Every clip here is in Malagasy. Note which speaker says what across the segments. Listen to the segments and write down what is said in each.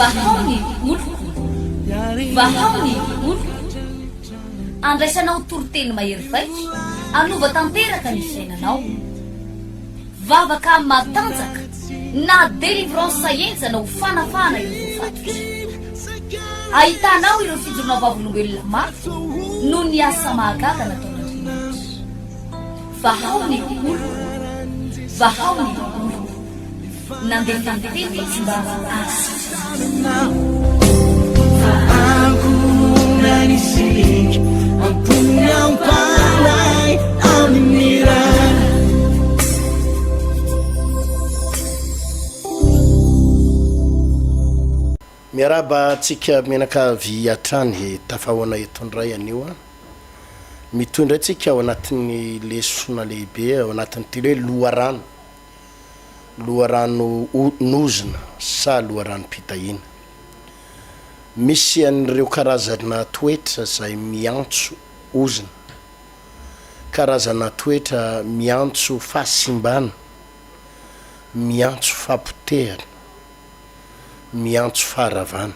Speaker 1: Vahao ny oloko, vahao ny oloko. Andraisanao toriteny mahery vaika hanova tanteraka ny fiainanao. Vavaka matanjaka na délivrance henjana ho fanafahana ireo voafatotra. Ahitanao ireo fijoroana vavolombelona mafy noho ny asa mahagaga nataon'Andriamanitra. Vahao ny oloko, vahao ny oloko. Nandefa ny teny izy mba hahasitrana.
Speaker 2: Fa ankohonana isika, am-pony am-panahy amin'ny Ray.
Speaker 3: Miarahaba antsika mianakavy hatrany, tafahaona eto indray anio an. Mitohy indray tsika ao anatin'ny lesona lehibe ao anatin'ity hoe loharano. Loharano nozona sa loharanom-pitahiana? Misy an'ireo karazana toetra izay miantso ozona, karazana toetra miantso fahasimbana, miantso fahapotehana, miantso faharavana.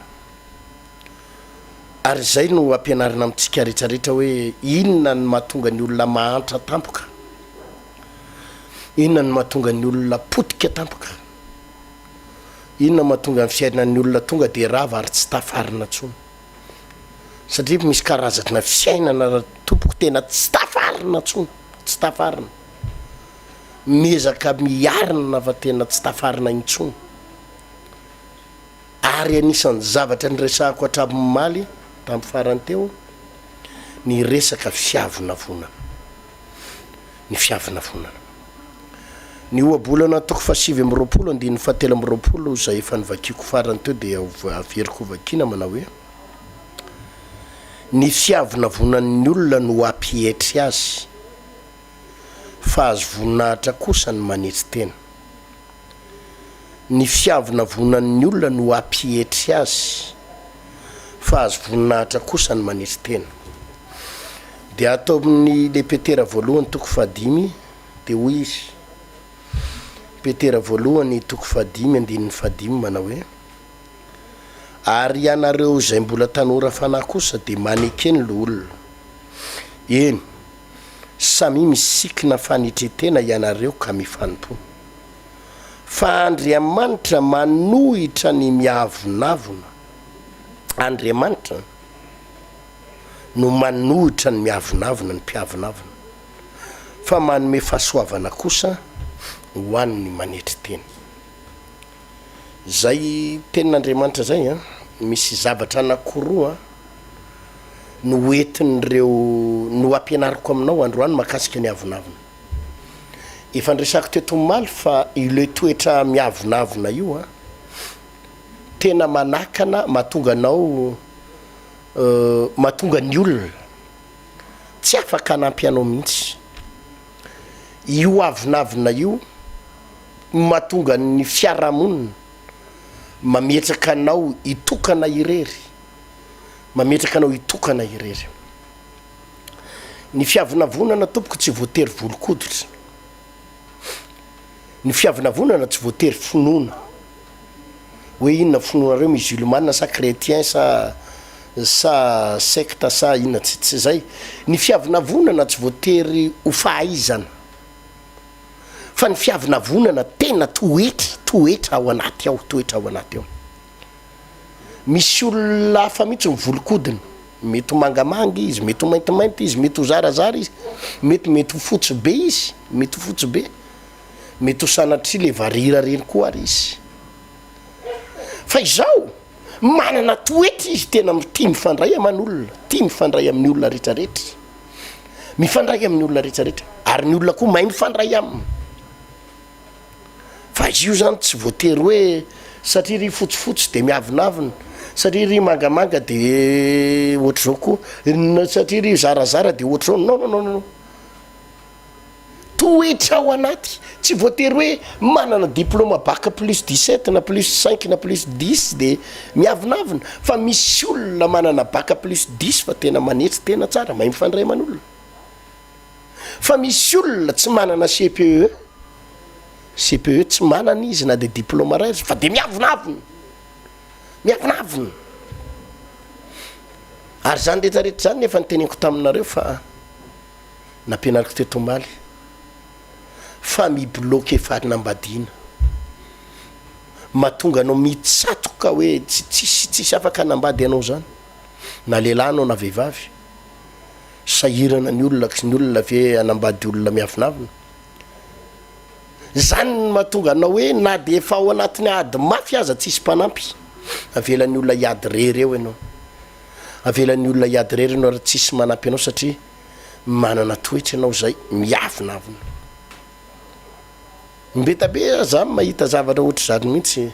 Speaker 3: Ary izay no ampianarina amintsika rehetrarehetra hoe inona no mahatonga ny olona mahantra tampoka? Inona no mahatonga ny olona potika tampoka? Inona no mahatonga ny fiainan'ny olona tonga dia rava ary tsy tafarina intsony? Satria misy karazana fiainana tompoko tena tsy tafarina intsony, tsy tafarina. Miezaka miarina fa tena tsy tafarina intsony. Ary anisan'ny zavatra niresahako hatramin'ny omaly tamin'ny farany teo ny resaka fiavonavonana. Ny fiavonavonana. Ny ohabolana toko faha29 andininy faha23 izay efa novakiako farany teo dia averiko hovakiana manao hoe, Ny fiavonavonan'ny olona no hampietry azy, fa azo voninahitra kosa ny manetry tena. Ny fiavonavonan'ny olona no hampietry azy, fa azo voninahitra kosa ny manetry tena. Dia ato amin'ny le Petera voalohany toko fahadimy dia hoy izy, Petera voalohany toko fahadimy andininy fahadimy manao hoe, Ary ianareo izay mbola tanora fanahy kosa dia maneke ny loholona. Eny, samia misikina fanetren-tena ianareo ka mifanompoa. Fa Andriamanitra manohitra ny miavonavona. Andriamanitra no manohitra ny miavonavona, ny mpiavonavona, fa manome fahasoavana kosa ho an'ny manetry tena. Izay tenin'Andriamanitra izay an, misy zavatra anankiroa no hoentin'ireo, no hampianariko aminao androany mahakasika ny avonavona. Efa niresahako teto omaly fa ilay toetra miavonavona io an, tena manakana, mahatonga anao, mahatonga ny olona tsy afaka hanampy anao mihitsy. Io avonavona io no mahatonga ny fiarahamonina mametraka anao hitokana irery, mametraka anao hitokana irery. Ny fiavonavonana tompoko tsy voatery volon-koditra. Ny fiavonavonana tsy voatery finoana. Hoe inona finoanareo musulmane sa chretien sa sa secte sa inona tsy tsy zay. Ny fiavonavonana tsy voatery ho fahaizana. Fa ny fiavonavonana tena toetra toetra ao anaty ao toetra ao anaty ao. Misy olona hafa mihitsy ny volon-kodiny, mety ho mangamanga izy, mety ho maintimainty izy, mety ho zarazara izy, mety mety ho fotsy be izy, mety ho fotsy be, mety ho sanatria le varira reny koa ary izy. Fa izao, manana toetra izy tena tia mifandray aman'olona, tia mifandray amin'ny olona rehetrarehetra, mifandray amin'ny olona rehetrarehetra, ary ny olona koa mahay mifandray aminy. Fa io zany tsy voatery hoe satria ry fotsifotsy de miavonavona, satria ry mangamanga de ohatr'izao koa, satria ry zarazara de ohatr'izao, non non non non, toetra ao anaty, tsy voatery hoe manana diplôme bac plus 17 na plus 5 na plus 10 de miavonavona, fa misy olona manana bac plus 10 fa tena manetry tena tsara, mahay mifandray aman'olona. Fa misy olona tsy manana CPE, CPE tsy manana izy na dia diplôme iray aza fa dia miavonavona. Miavonavona. Ary izany rehetra rehetra izany efa noteneniko taminareo fa nampianariko teto omaly fa mi-bloquer fanambadiana. Mahatonga anao mitsatoka hoe tsy tsisy tsisy afaka hanambady anao izany na lehilahy anao na vehivavy. Sahirana ny olona, ny olona ve hanambady olona miavonavona? Izany no mahatonga anao hoe na dia efa ao anatin'ny ady mafy aza tsisy mpanampy. Avelan'ny olona hiady irery eo ianao. Avelan'ny olona hiady irery ianao ary tsisy manampy anao satria manana toetra ianao izay miavonavona. Imbetabe aza za mahita zavatra ohatr'izany mihitsy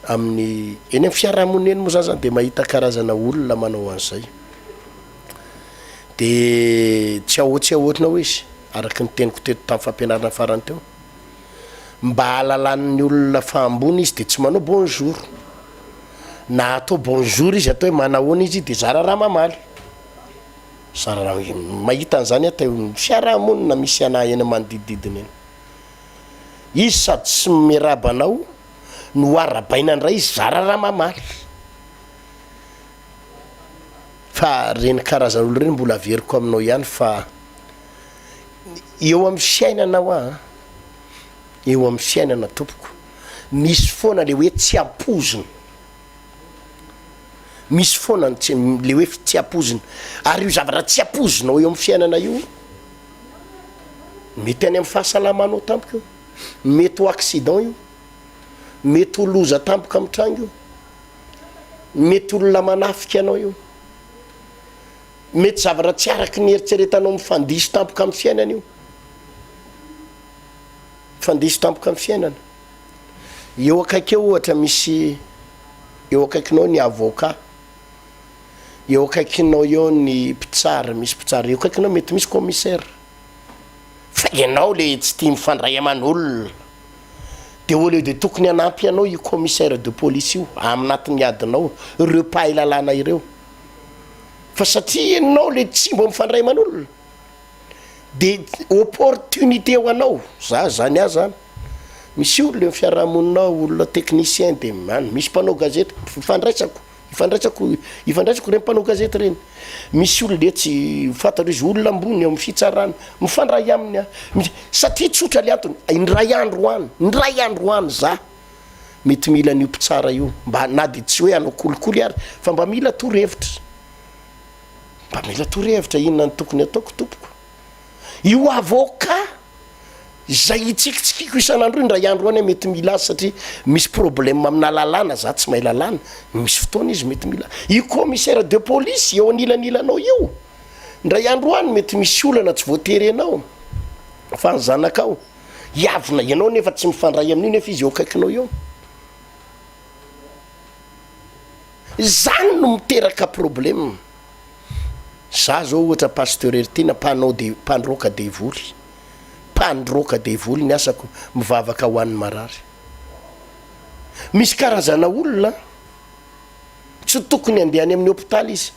Speaker 3: amin'ny, eny amin'ny fiarahamonina eny moa za zany dia mahita karazana olona manao an'izay. Dia tsy ahoa tsy ahoana hoy izy, araka ny teniko teto tamin'ny fampianarana farany teo, mba hahalalan'ny olona fa ambony izy dia tsy manao bonjour. Na atao bonjour izy atao hoe manahoana izy dia zara raha mamaly. Zara raha mahita an'izany aho teo amin'ny fiarahamonina misy anah eny manodidididina eny. Izy sady tsy miarahaba anao no arabaina indray izy zara raha mamaly. Fa reny karazan'olo reny mbola averiko aminao ihany fa eo amin'ny fiainana hoa an, eo amin'ny fiainana tompoko, misy foana le hoe tsy ampoizina, misy foana ny tsy le hoe tsy ampoizina, ary io zavatra tsy ampoizinao eo amin'ny fiainana io, mety any amin'ny fahasalamanao tampoka io, mety ho accident io, mety ho loza tampoka mitranga io. Mety olona manafika anao io. Mety zavatra tsy araky ny eritreretanao mifandiso tampoka amin'ny fiainana io. Mifandiso tampoka amin'ny fiainana. Eo akaiky eo ohatra misy, eo akaikinao ny avocat, eo akaikinao eo ny mpitsara, misy mpitsara eo akaikinao, mety misy commissaire. Fa ianao le tsy tia mifandray aman'olona. De au lieu de tokony hanampy anao io commissaire de police io aminatin'ny adinao ireo mpahay lalàna ireo fa satria ianao le tsy mba mifandray aman'olona de opportunité ho anao, za zany ahy zany misy olona eo amin'ny fiarahamonina ao olona technicien de any misy mpanao gazety ifandraisako Ifandraisako ifandraisako ireny mpanao gazety ireny. Misy olona etsy fantatro izy olona ambony eo amin'ny fitsarana, mifandray aminy aho. Misy satria tsotra le antony, indray andro any, indray andro any za mety mila an'io mpitsara io mba na dia tsy hoe hanao kolikoly ary fa mba mila torohevitra. Mba mila torohevitra inona no tokony ataoko tompoko. Io avocat Izay hitsikitsikiko isan'andro io indray andro any aho mety mila azy satria misy problème amina lalàna, za tsy mahay lalàna, misy fotoana izy mety mila ahy. Io commissaire de police eo anilanilanao io, indray andro any mety misy olana tsy voatery ianao fa ny zanakao hiavona, ianao nefa tsy mifandray amin'io nefa izy eo akaikinao eo. Izany no miteraka problème. Za zao ohatra Pasteur Heritiana mpanao de mpandroaka devoly, mpandroaka devoly ny asako, mivavaka ho an'ny marary. Misy karazana olona tsy tokony andeha any amin'ny hopitaly izy.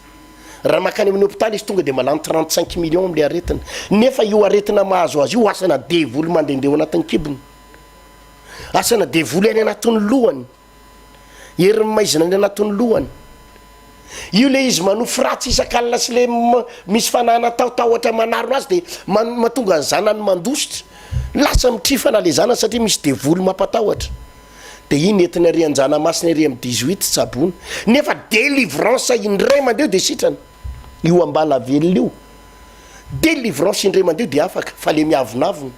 Speaker 3: Raha makany amin'ny hopitaly izy tonga de malany 35 millions amle aretina. Nefa io aretina mahazo azy io asana devoly mandehandeha ao anatin'ny kibony. Asana devoly any anatin'ny lohany. Herin'ny maizina any anatin'ny lohany. Io le izy manofy ratsy isak'alina sy le misy fanahana tahotahotra manarona azy de mahatonga ny zanany mandositra. Lasa mitrifana le zanany satria misy devoly mampatahotra. De iny entina ery Anjanamasina ery amin'ny 18 tsaboina. Nefa délivrance indray mandeha de sitrana. Io ambalavelona io. Délivrance indray mandeha de afaka fa le miavonavona.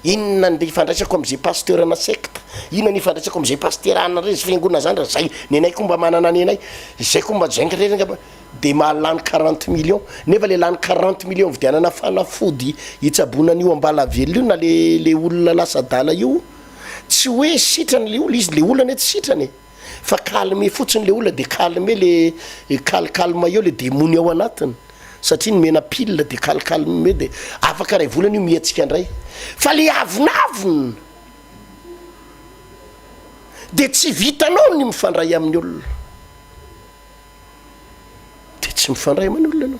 Speaker 3: Inona ny ifandraisako amin'izay pasteur ana secte? Inona ny ifandraisako amin'izay pasitera ana reny fiangonana zany raha zay nenay koa mba manana nenay, zay koa mba zay reny angamba de mahalany quarante millions nefa le lany quarante millions vidianana fanafody hitsaboana an'io ambalavelona io na le le olona lasa adala io tsy hoe sitrana le olona izy le olona anie tsy sitrana e fa calme fotsiny le olona de calme le calcalme eo le demony ao anatiny satria nomena pile de calcalme de afaka ray volana io mihetsika ndray fa le avonavona de tsy vitanao ny mifandray amin'ny olona de tsy mifandray aman'ny olona ianao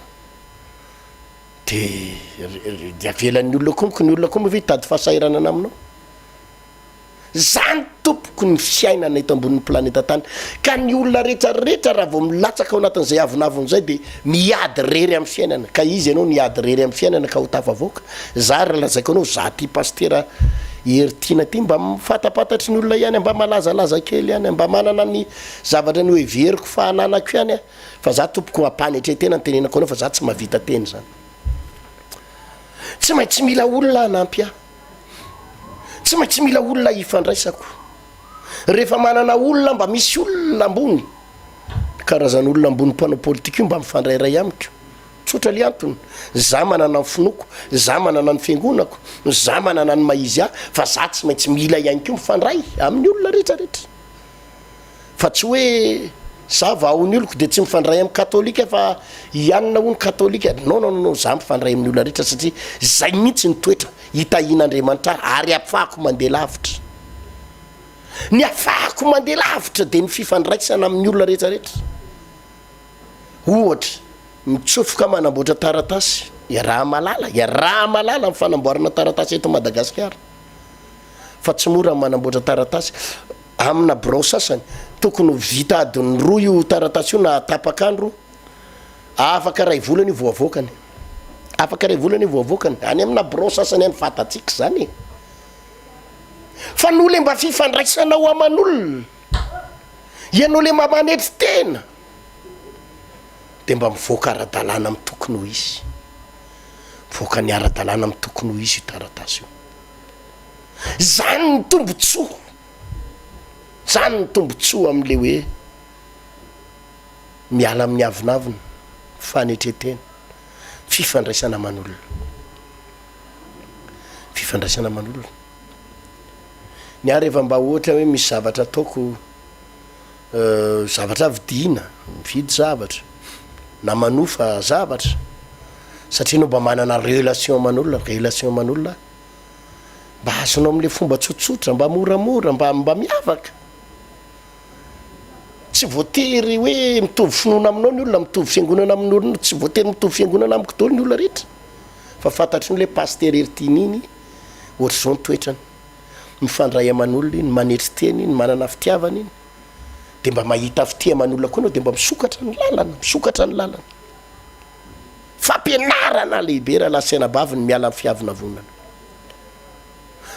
Speaker 3: de de avelan'ny olona koa ny olona koa moa ve hitady fahasahiranana aminao. Zany tompoko ny fiainana eto ambonin'ny planeta tany. Ka ny olona rehetra rehetra raha vao milatsaka ao anatin'izay avonavona izay dia miady rery amin'ny fiainana. Ka iza ianao no hiady rery amin'ny fiainana ka ho tafavoaka? Za raha lazaiko anao za ty pasitera Heritiana ty mba fantapantatry ny olona ihany, mba malazalaza kely ihany, mba manana ny zavatra noheveriko fa ananako ihany aho. Fa za tompoko ampanetren-tena ny tenenako anao fa za tsy mahavita tena izany. Tsy maintsy mila olona hanampy ahy. Tsy maintsy mila olona hifandraisako. Rehefa manana olona mba misy olona ambony, karazan'olona ambony mpanao politika io mba mifandrairay amiko. Tsotra le antony, za manana ny finoako, za manana ny fiangonako, za manana ny maha izy ahy, fa za tsy maintsy mila ihany koa mifandray amin'ny olona rehetra rehetra. Fa tsy hoe za vao ny oloko de tsy mifandray amin'ny katolika fa i anona hono katolika, non non non, za mifandray amin'ny olona rehetra satria zay mihitsy ny toetra hitahian'Andriamanitra ahy ary afahako mandeha lavitra. Ny afahako mandeha lavitra de ny fifandraisana amin'ny olona rehetra rehetra. Ohatra, mitsofoka manamboatra taratasy, iaraha-mahalala, iaraha-mahalala ny fanamboarana taratasy eto Madagasikara fa tsy mora ny manamboatra taratasy. Amina birao sasany, tokony ho vita adiny roa io taratasy io na tapak'andro, afaka iray volana io vao avoakany. Afaka iray volana io vao avoakany. Any amina birao sasany any, fantatsika izany e. Fa noho le mba fifandraisanao aman'olona, ianao le mba manetry tena, dia mba mivoaka ara-dalàna amin'ny tokony ho izy. Mivoaka ny ara-dalàna amin'ny tokony ho izy io taratasy io. Izany ny tombotsoa, izany ny tombotsoa amin'ilay hoe miala amin'ny avonavona, fanetren-tena, fifandraisana aman'olona. Fifandraisana aman'olona. Ny ahy rehefa mba ohatra hoe misy zavatra ataoko, zavatra vidiana, mividy zavatra, na manofa zavatra, satria ianao mba manana relation aman'olona, relation aman'olona, Mba azonao amin'ilay fomba tsotsotra, mba moramora, mba mba miavaka. Tsy voatery hoe mitovy finoana aminao ny olona, mitovy fiangonana amin'ny olona, tsy voatery mitovy fiangonana amiko daholo ny olona rehetra. Fa fantatry ny ilay pasitera Heritiana iny, ohatr'izao ny toetrany. Mifandray aman'olona iny, manetry tena iny, manana fitiavana iny. Dia mba mahita fitia aman'olona koa ianao dia mba misokatra ny lalana, misokatra ny lalana. Fampianarana lehibe rahalahy sy anabavy ny miala amin'ny fiavonavonana.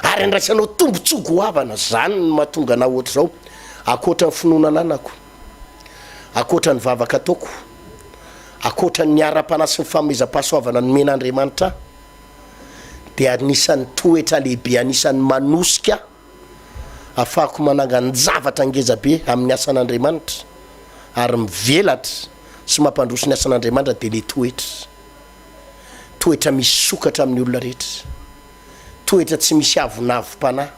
Speaker 3: Ary andraisanao tombontsoa goavana, zany no mahatonga anah ohatr'izao, ankoatra ny finoana ananako, ankoatra ny vavaka ataoko, ankoatra ny ara-panahy sy ny fanomezam-pahasoavana nomen'Andriamanitra ahy, dia anisan'ny toetra lehibe anisan'ny manosika ahy Afahako manangan-javatra ngeza be amin'ny asan'Andriamanitra ary mivelatra sy mampandroso ny asan'Andriamanitra dia le toetra. Toetra misokatra amin'ny olona rehetra. Toetra tsy misy avonavom-panahy.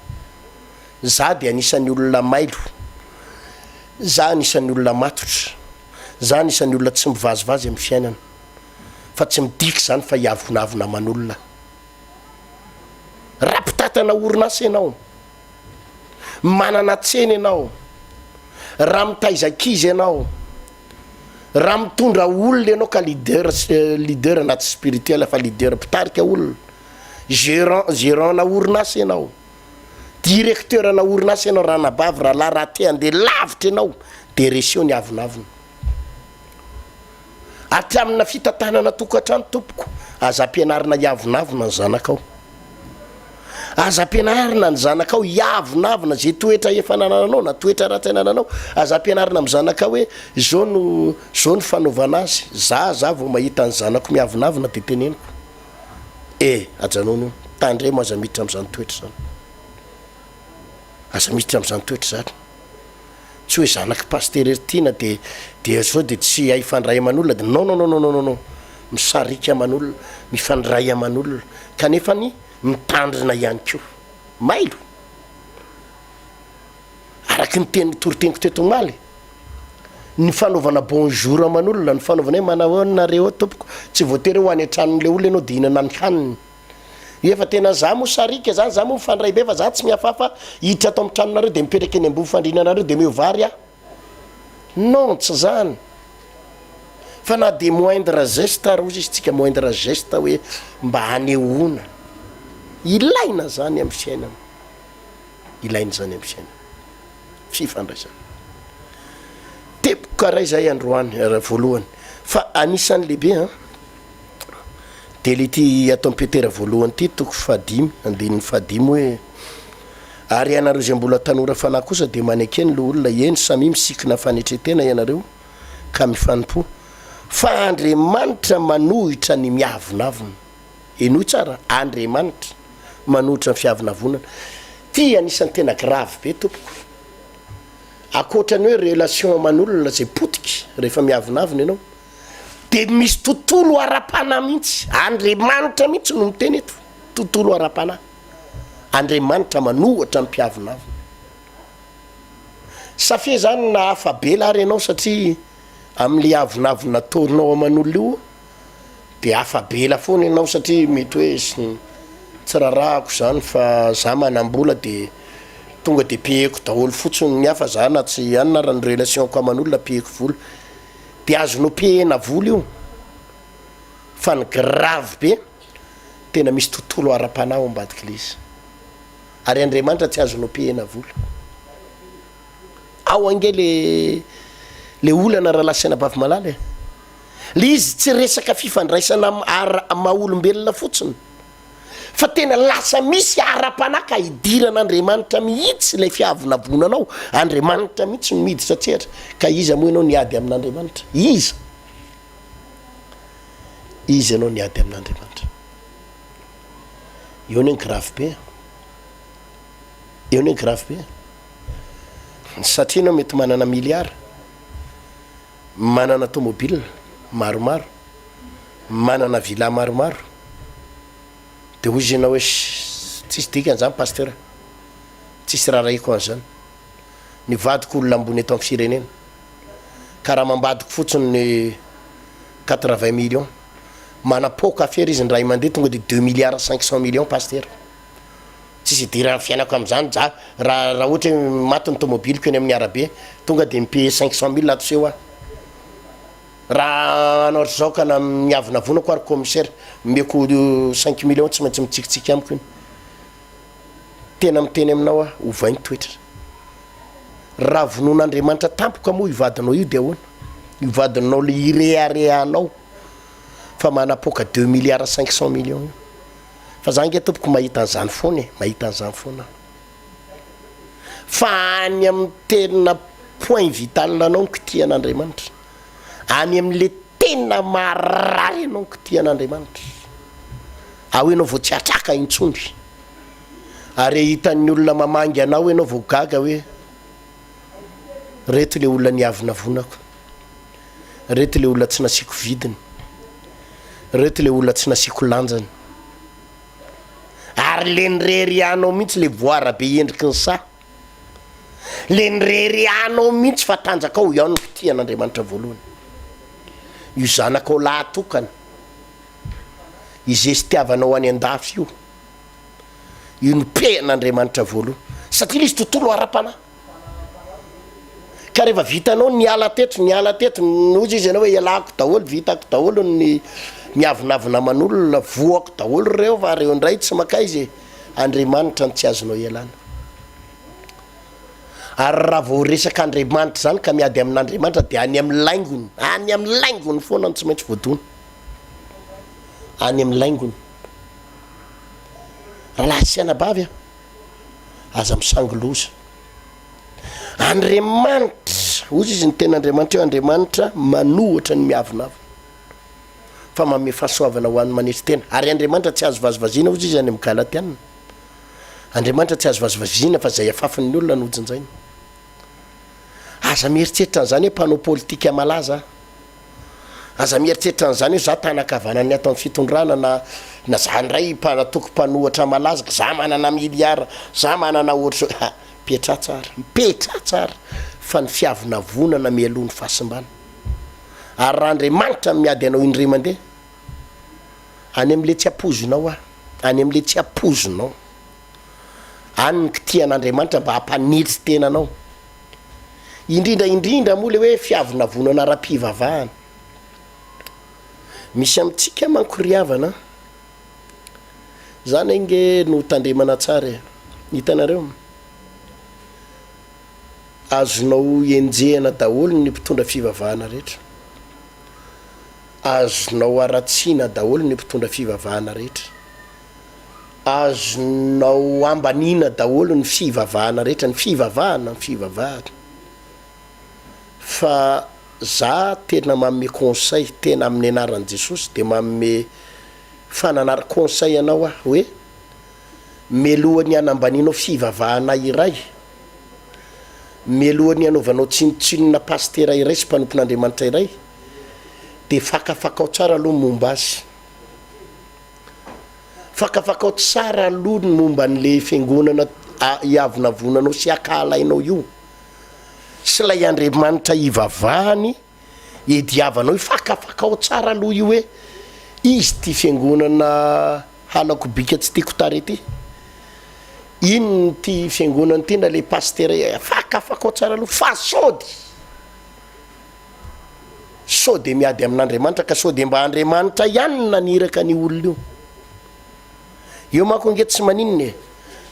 Speaker 3: Za dia anisan'ny olona mailo. Za anisan'ny olona matotra. Za anisan'ny olona tsy mivazivazy amin'ny fiainana. Fa tsy midika izany fa hiavonavona aman'olona. Raha mpitantana orinasa ianao, manana tsena ianao, raha mitaiza ankizy ianao, raha mitondra olona ianao ka leader leader na tsy spirituel fa leader mpitarika olona, gerant gerant-na orinasa ianao, directeur-na orinasa ianao, ranabavy, rahalahy, raha te handeha lavitra ianao dia reseo ny avonavona. Hatraminà fitantanana tokantrano tompoko, aza ampianarina hiavonavona ny zanakao. Aza ampianarina ny zanakao hiavonavona izay toetra efa anananao na toetra ratsy anananao. Aza ampianarina amin'ny zanakao hoe izao no izao no fanaovana azy. Za za vao mahita ny zanako miavonavona dia teneniko. Eh, ajanòny io. Tandremo aza miditra amin'izany toetra izany. Aza miditra amin'izany toetra izany. Tsy hoe zanak'i Pasitera Heritiana dia dia zao dia tsy hay hifandray aman'olona dia non non non non non non misarika aman'olona, mifandray aman'olona kanefany mitandrina ihany koa. Mailo! Araky ny teny toriteniko teto omaly, ny fanaovana bonjour aman'olona, ny fanaovana hoe manahoana nareo tompoko, tsy voatery hoe ho any an-tranon'ilay olona ianao dia hihinana ny haniny. Efa tena za moa sariaka zany, za moa mifandray be fa za tsy mihafahafa hiditra ato amin'ny tranonareo de mipetraka eny ambony fandriananareo de omeo vary aho. Non tsy zany. Fa na de moindre geste ary hozy izy tsika moindre geste hoe mba hanehoana. Ilaina zany amin'ny fiainana. Ilaina izany amin'ny fiainana. Fifandraisana. Teboka iray izay androany, voalohany. Fa anisan'ny lehibe an, dia ilay ity ato amin'ny Petera voalohany ity, toko fahadimy, andininy fahadimy hoe, Ary ianareo izay mbola tanora fanahy kosa dia maneke ny loholona, eny, samia misikina fanetren-tena ianareo ka mifanompoa, fa Andriamanitra manohitra ny miavonavona. Henoy tsara, Andriamanitra manohitra ny fiavonavonana. Ty anisan'ny tena grave be tompoko. Ankoatra ny hoe relation aman'olona izay potika rehefa miavonavona ianao, dia misy tontolo ara-panahy mihitsy, Andriamanitra mihitsy no miteny eto, tontolo ara-panahy. Andriamanitra manohatra ny mpiavonavona. Safia zany na afa-bela ary ianao satria amin'ilay avonavona ataonao aman'olona io, de afa-bela foana ianao satria mety hoe tsy rarahako zany fa za manam-bola de tonga de payeko daholo fotsiny ny hafa za na tsy anona ara ny relation-ko aman'olona payeko vola, de azonao payena vola io fa ny grave be tena misy tontolo ara-panahy ao ambadik'le izy ary Andriamanitra tsy azonao payena vola. Ao ange le le olana rahalahy sy anabavy malala e. Le izy tsy resaka fifandraisana ara maha olombelona fotsiny fa tena lasa misy ara-panahy ka idiran'Andriamanitra mihitsy ilay fiavonavonanao, Andriamanitra mihitsy no miditra an-tsehatra, ka iza moa ianao niady amin'Andriamanitra? Iza? Iza ianao niady amin'Andriamanitra? Eo anie ny grave be e. Eo anie ny grave be e. Satria ianao mety manana milliard. Manana tomobile maromaro, manana villa maromaro, de hoy izy ianao hoe tsisy dikany zany pasteur, tsisy rarahiko an'izany, ny vadiko olona ambony eto amin'ny firenena, karamam-badiko fotsiny ny quatre-vingts millions, manapoaka afera izy indray mandeha tonga de deux milliards cinq cents millions pasteur. Tsisy idiran'ny fiainako amin'izany za, raha raha ohatra hoe maty ny tomobiliko eny amin'ny arabe, tonga de mi-payer 500 mille ato seho aho. Raha hanao ohatr'izao ka na miavonavonako ary commissaire, omeko cinq millions tsy maintsy mitsikitsiky amiko iny. Tena miteny aminao aho, ovay ny toetra. Raha vonoin'Andriamanitra tampoka moa io vadinao io de ahoana? Io vadinao le ireharehanao fa manapoaka deux milliards cinq cents millions io. Fa za ange tompoko mahita an'izany foana e, mahita an'izany foana aho. Fa any amin'ny tena point vital anao no kitihan'Andriamanitra. Any amin'le tena marary anao no kitihan'Andriamanitra. Ao ianao vao tsy hatraka intsony. Ary hitan'ny olona mamangy anao ianao vao gaga hoe reto le olona niavonavonako. Reto le olona tsy nasiako vidiny. Reto le olona tsy nasiako lanjany. Ary le nireharehanao mihitsy le voara be endriky ny saha. Le nireharehanao mihitsy fa tanjakao ianao no fitian'Andriamanitra voalohany. Io zanakao lahy tokana izesitiavanao any an-dafy io, io no pehan'Andriamanitra voalohany. Satria le izy tontolo ara-panahy. Ka rehefa vitanao ny niala teto, niala teto, hozy izy ianao hoe ialako daholo, vitako daholo ny miavonavona aman'olona, voako daholo ireo fa ireo indray tsy makaiza e, Andriamanitra no tsy azonao ialana. Ary raha vao resaka Andriamanitra izany ka miady amin'Andriamanitra dia any amin'ny laingony, any amin'ny laingony foana no tsy maintsy voadona. Any amin'ny laingony. Rahalahy sy anabavy a! Aza misangy loza. Andriamanitra, hozy izy ny tenin'Andriamanitra eo, Andriamanitra manohitra ny miavonavona, fa manome fahasoavana ho an'ny manetry tena. Ary Andriamanitra tsy azo vazivaziana, hozy izy any amin'ny Galatiana. Andriamanitra tsy azo vazivaziana fa izay afafin'ny olona no hojinjainy. Aza mieritreritra an'izany hoe mpanao politika malaza aho. Aza mieritreritra an'izany hoe za tanan-kavanan'ny ato amin'ny fitondrana na na za indray mpanatoko mpanohatra malaza ka za manana milliard, za manana ohatr'izao, ha! Mipetraha tsara, mipetraha tsara fa ny fiavonavonana mialoha ny fahasimbana. Ary raha Andriamanitra no miady anao indray mandeha, any amin'ilay tsy ampoizinao aho, any amin'ilay tsy ampoizinao. Any ny kitihan'Andriamanitra mba hampanetry tena anao. Indrindra indrindra moa le hoe fiavonavonana ara-pivavahana. Misy amintsika manko ry havana an, zany ange no tandremana tsara e, hitanareo? Azonao enjehina daholo ny mpitondra fivavahana rehetra. Azonao haratsiana daholo ny mpitondra fivavahana rehetra. Azonao ambaniana daholo ny fivavahana rehetra, ny fivavahana, ny fivavahana. Fa za tena manome conseil, tena amin'ny anaran'i Jesosy dia manome fananara conseil anao aho hoe, mialohan'ny hanambanianao fivavahana iray, mialohan'ny hanaovanao tsinontsinona pasitera iray sy mpanompon'Andriamanitra iray, dia fakafakao tsara aloha ny momba azy. Fakafakao tsara aloha ny momba an'le fiangonana iavonavonanao sy ankahalainao io, sy ilay Andriamanitra ivavahany iadiavanao io, fakafakao tsara aloha io hoe izy ity fiangonana halako bika tsy tiako tarehy ity, inona ity fiangonana ity na le pasitera, fakafakao tsara aloha fa sody. Sao dia miady amin'Andriamanitra ka sao dia mba Andriamanitra ihany no naniraka an'io olona io. Eo manko ange tsy maninona e.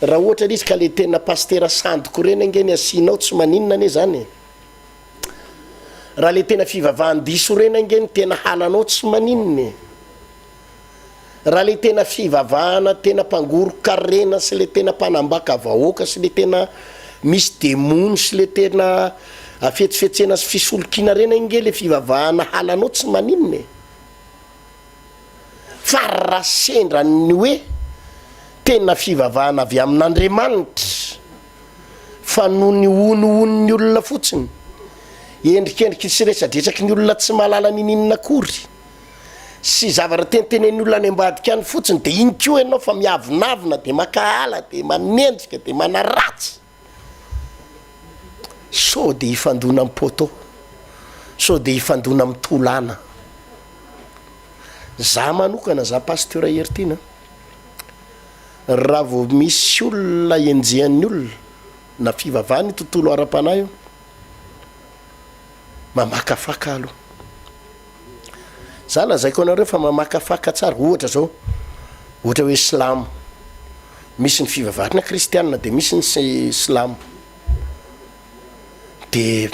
Speaker 3: Raha ohatra ilay izy ka le tena pasitera sandoko ireny ange ny asianao tsy maninona anie zany e. Raha le tena fivavahan-diso ireny ange ny tena halanao tsy maninona e. Raha le tena fivavahana tena mpangoron-karena sy le tena mpanambaka vahoaka sy le tena misy demony sy le tena hafetsifetsena sy fisolokiana reny ange le fivavahana halanao tsy maninona e! Fa raha sendra ny hoe tena fivavahana avy amin'Andriamanitra fa noho ny honohonon'ny olona fotsiny, endrikendriky sy resadresaky ny olona tsy mahalala ninininona akory, sy zavatra tenitenenin'ny olona any ambadika any fotsiny dia iny koa ianao fa miavonavona dia mankahala dia manenjika dia manaratsy sao dia hifandona amin'ny poteau sao dia hifandona amin'ny tolàna za manokana za pasteur Heritiana raha vao misy olona enjehan'ny olona na fivavahana io tontolo ara-panahy io mamakafaka aloha Za lazaiko anareo fa mamakafaka tsara, ohatra zao, ohatra hoe silamo, misy ny fivavahana kristianina de misy ny silamo, de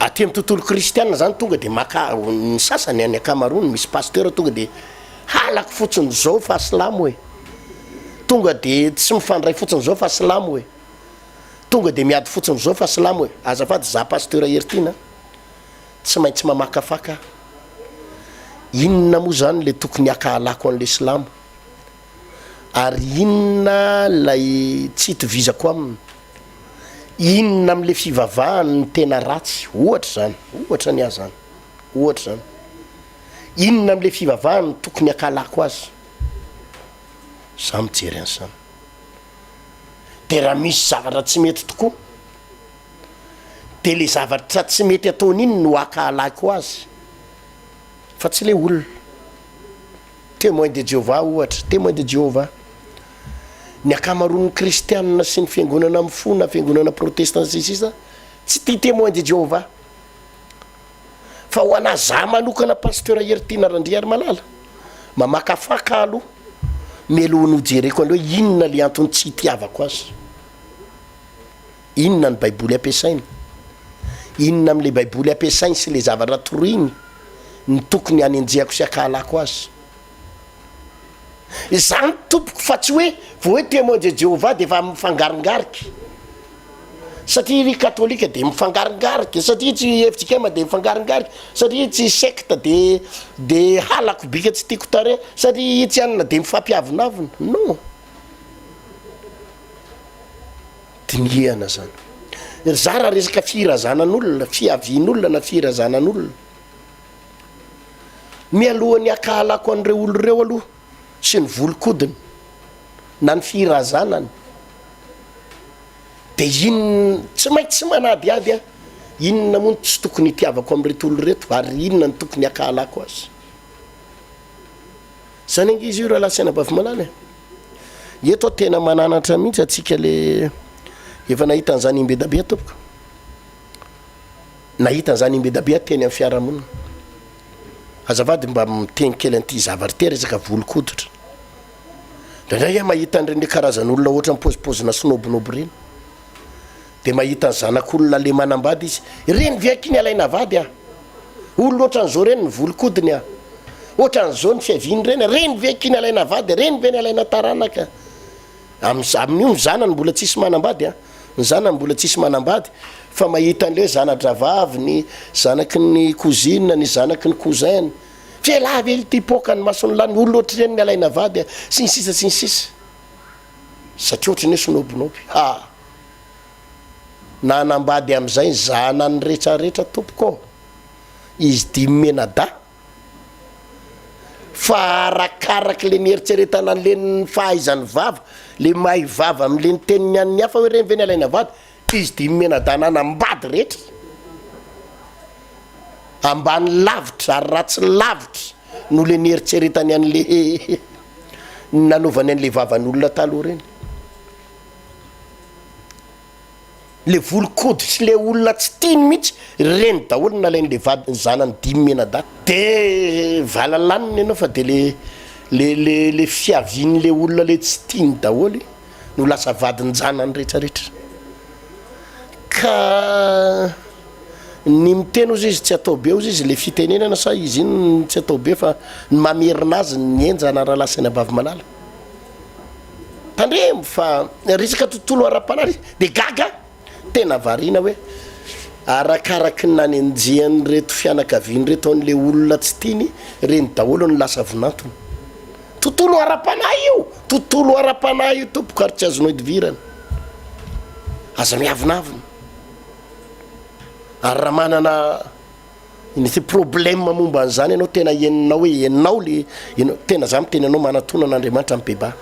Speaker 3: aty amy tontolo kristianina zany tonga de maka ny sasany any ankamaroany misy pasteur tonga de halako fotsiny zao fa silamo e, tonga de tsy mifandray fotsiny zao fa silamo e. Tonga de miady fotsiny zao fa silamo e! Azafady za pasteur Heritiana tsy maintsy mamakafaka aho. Inona moa zany le tokony hakahalako anle silamo? Ary inona lay tsy itovizako aminy? Inona amle fivavahany no tena ratsy? Ohatra zany, ohatra ny ahy zany, ohatra zany. Inona amle fivavahany no tokony hakahalako azy? Za mijery an'izany. De raha misy zavatra tsy mety tokoa de le zavatra tsy mety ataony iny no akahalako azy fa tsy le olona. Témoin de Jehovah ohatra, témoin de Jehovah. Ny ankamaroan'ny kristianina sy ny fiangonana mifoha na fiangonana protestant sy ny sisa tsy tia témoin de Jehovah. Fa ho anah za manokana Pasteur Heritiana Randriarimalala, mamakafaka aloha mialohan'ny ho jereko an'ireo hoe inona le antony tsy itiavako azy, inona ny baiboly ampiasainy, inona amin'le baiboly ampiasainy sy le zavatra toriny no tokony hanenjehako sy hankahalako azy. Izany tompoko fa tsy hoe vao hoe Témoin de Jéhovah dia efa mifangaringarika. Satria ry katolika dia mifangaringarika, satria tsy fjkm dia mifangaringarika, satria tsy secte dia dia halako bika tsy tiako tarehy, satria itsy anona dia mifampiavonavona. Non. Dinihana zany. Ry za raha resaka firazanan'olona, fiavian'olona na firazanan'olona. Mialohan'ny hakahalako an'ireo olona ireo aloha sy ny volon-kodiny na ny firazanany dia inona, tsy maintsy manadihady aho, inona moa no tsy tokony hitiavako amin'ireto olona ireto ary inona no tokony hakahalako azy. Izany ange izy io rahalahy sy anabavy malala e. Eto aho tena mananatra mihitsy antsika le efa nahita an'izany imbedabe aho tompoko. Nahita an'izany imbedabe aho teny amin'ny fiarahamonina. Azafady mba miteny kely an'ity zavatra ity resaka volon-koditra. Indraindray aho mahita an'ireny karazan'olona ohatran'ny paozipaozina snob-nob ireny. Dia mahita ny zanak'olona le manambady izy, ireny ve akia ny alaina vady a! Olona ohatran'izao ireny ny volon-kodiny a! Ohatran'izao ny fiaviany ireny a! Ireny ve akia ny alaina vady a! Ireny ve ny alaina taranaka? Amin'ny amin'io ny zanany mbola tsisy manambady a! Ny zanany mbola tsisy manambady fa mahita an'ilay hoe zana-drahavavy, ny zanaky ny cousine, ny zanaky ny cousin-ny. F'elah ve ity poka ny mason'ny lahy, ny olona ohatr'ireny ny alaina vady a! Sy ny sisa sy ny sisa. Satria ohatran'ny hoe snobinôby. Ha! Nanambady amin'izay ny zanany retraretra tompoko ô! Izy dimy mianadahy. Fa arakaraky le nieritreretana an'le ny fahaizany vava, le mahay vava am'le niteny ny an'ny hafa hoe reny ve ny alaina vady, izy dimy mianadahy nanambady rehetra. Ambany lavitra ary ratsy lavitra noho le nieritreretany an'le nanaovany an'le vavan'olona taloha reny. Le volon-koditry le olona tsy tiany mihitsy, reny daholo no nalain'le vadiny zanany dimy mianadahy. De valalanina ianao fa de le le le le fiavian'le olona le tsy tiany daholo no lasa vadin-janany retraretra. Ka ny miteny ozy izy tsy atao be ozy izy le fitenenana sa izy iny tsy atao be fa ny mamerina azy ny henjana rahalahy sy anabavy malala. Tandremo fa resaka tontolo ara-panahy ilay izy. Dia gaga aho, tena variana hoe arakaraky ny nanenjehan'ireto fianakaviany ireto an'ilay olona tsy tiany, ireny daholo no lasa vinantony. Tontolo ara-panahy io! Tontolo ara-panahy io tompoko ary tsy azonao idivirana. Aza miavonavona. Ary raha manana. Misy problème momba an'izany ianao tena henonao hoe ianao le ianao tena za miteny anao manatona an'Andriamanitra mibebaha.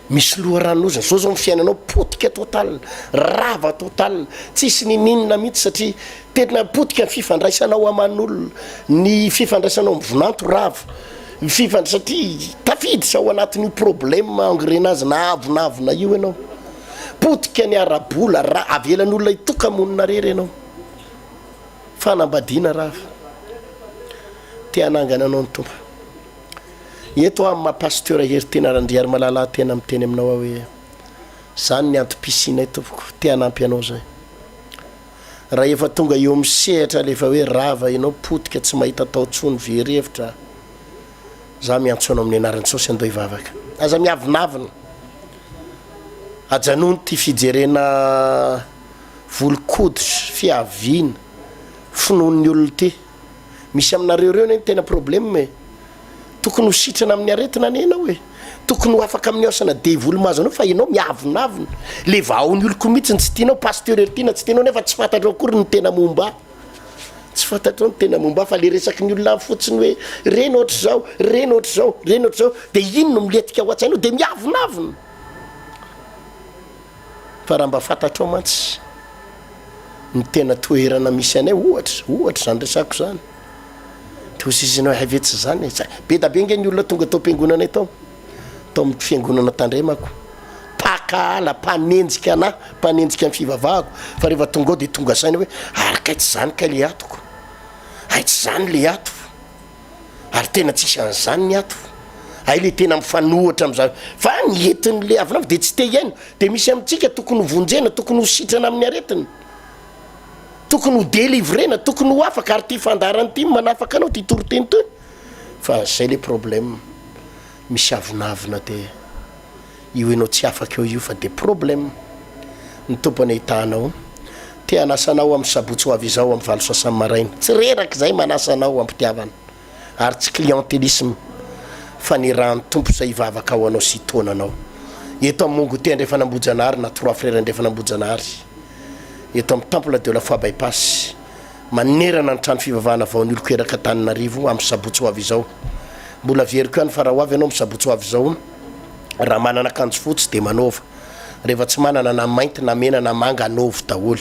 Speaker 3: Misy loharanon'ozona, zao zao ny fiainanao potika total, rava total, tsisy nininona mihitsy satria tena potika ny fifandraisanao aman'olona, ny fifandraisanao amin'ny vinanto rava, ny fifandra- satria tafiditra ao anatin'io problème engrenage na avonavona io ianao. Potika ny ara-bola, ra, avelan'olona hitoka-monina rery ianao. Fanambadiana rava. Te hanangana anao ny Tompo. Eto aho amin'ny maha Pasteur Heritiana Randriarimalala ahy tena miteny aminao aho hoe zany ny antom-pisianay tompoko, te hanampy anao zay. Raha efa tonga eo amin'ny sehatra le efa hoe rava ianao, potika, tsy mahita atao intsony, very hevitra, za miantso anao amin'ny anaran'i Jesosy andao hivavaka. Aza miavonavona. Ajanony ity fijerena volon-koditra, fiaviana, finoan'ny olona ity. Misy aminareo ireo anie ny tena problème e. Tokony ho sitrana amin'ny aretina anie ianao e. Tokony ho afaka amin'ny asana devoly mahazo anao fa ianao miavonavona. Le vahaon'ny oloko mihitsy ny tsy tianao, pasteur Heritiana tsy tianao nefa tsy fantatrao akory ny tena momba ahy. Tsy fantatrao ny tena momba ahy fa le resaky ny olona fotsiny hoe reny ohatr'izao, reny ohatr'izao, reny ohatr'izao dia iny no milentika ao an-tsainao dia miavonavona. Fa raha mba fantatrao mantsy ny tena toerana misy anay ohatra, ohatra izany resako izany, dia hoy izy ianao hay ve tsy izany e, be da be ange ny olona tonga tao am-piangonanay tao, tao amin'ny fiangonana tandremako, mpankahala, mpanenjika anah, mpanenjika ny fivavahako, fa rehefa tonga ao dia tonga saina hoe ary kay tsy izany kay le atoko, hay tsy izany le ato. Ary tena tsisy an'izany ny ato. Hay le tena mifanohitra am'zany. Fa ny entin'le avinavy de tsy te hihaino. De misy amintsika tokony ho vonjena, tokony ho sitrana amin'ny aretina. Tokony ho delivrena, tokony ho afaka ary ty fandaharana ty no manafaka anao, ty toriteny ty. Fa zay le problème. Misy avonavona de io enao tsy afaka eo io fa de problème. Ny Tompo anie hitaha anao. Te hanasa anao amin'ny sabotsy ho avy izao amin'ny valo sasany maraina. Tsy reraka izahay manasa anao am-pitiavana ary tsy clientélisme fa ny ràn'ny Tompo izay hivavaka ho anao sy hitaona anao. Eto amin'ny Mongote Andrefanambohijanahary na Trois Frères Andrefanambohijanahary, eto amin'ny Temple de la Foi Bypass, manerana ny trano fivavahana vao ny oloko eraka Antananarivo amin'ny sabotsy ho avy izao. Mbola averiko ihany fa raha ho avy ianao amin'ny sabotsy ho avy izao, raha manana akanjo fotsy dia manaova. Rehefa tsy manana na mainty na mena na manga anaovy daholo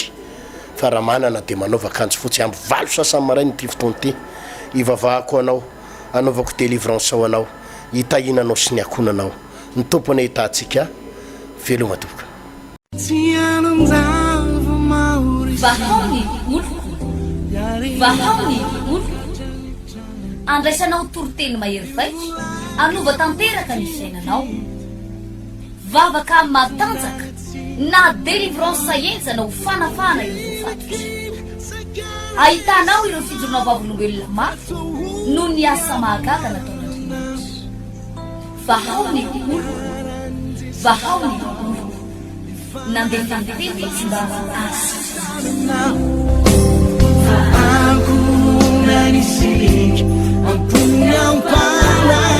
Speaker 3: fa raha manana dia manaova akanjo fotsy amin'ny valo sasany maraina ity fotoana ity hivavahako ho anao hanaovako délivrance ho anao hitahiana anao sy ny akonanao ny Tompo anie hitahantsika veloma tompoko.
Speaker 1: Vahao ny oloko, vahao ny oloko. Andraisanao toriteny mahery vaika, hanova tanteraka ny fiainanao. Vavaka matanjaka. Na délivrance henjana ho fanafahana ireo voafatotra. Ahitanao ireo fijoroana vavolombelona mafy noho ny asa mahagaga nataon'Andriamanitra. Vahao ny oloko, vahao ny oloko. Nandefa ny teny izy mba hahasitrana azy.
Speaker 2: Fa ankohonana isika, am-pony am-panahy.